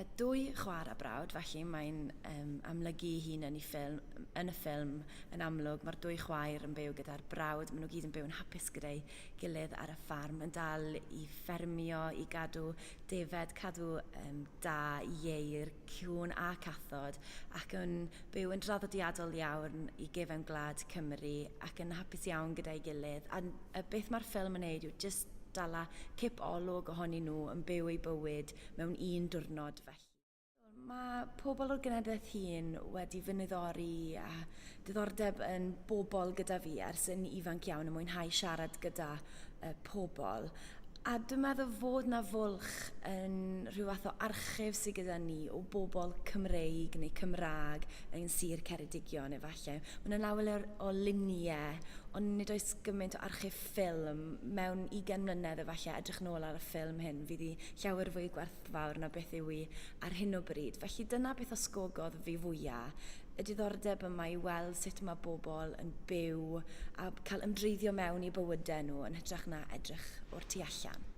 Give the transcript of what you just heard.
Dwy chwaer a brawd, felly mae'n um, amlygu ei hun yn, ei ffilm, yn y ffilm yn amlwg. Mae'r dwy chwaer yn byw gyda'r brawd, maen nhw gyd yn byw yn hapus gyda'i gilydd ar y ffarm, yn dal i ffermio, i gadw defaid, cadw um, da, ieir, cŵn a cathod, ac yn byw yn draddodiadol iawn i gefen gwlad Cymru ac yn hapus iawn gyda'i gilydd. A y beth mae'r ffilm yn neud yw jyst dala cip olwg ohonyn nhw yn byw eu bywyd mewn un diwrnod felly. Mae pobl o'r genedlaeth hŷn wedi fy niddori a diddordeb yn bobl gyda fi ers yn ifanc iawn yn mwynhau siarad gyda pobl. A dwi'n meddwl fod 'na fwlch yn rhyw fath o archif sydd gyda ni o bobl Cymreig neu Cymraeg yn Sir Ceredigion efallai. Mae 'na lawer o luniau, ond nid oes gymaint o archif ffilm. Mewn 20 mlynedd efallai, edrych nôl ar y ffilm hyn, fydd hi llawer fwy gwerthfawr na beth yw hi ar hyn o bryd. Felly dyna beth osgogodd fi fwya', y diddordeb yma i weld sut mae bobl yn byw a cael ymdreiddio mewn i bywydau nhw yn hytrach na edrych o'r tu allan.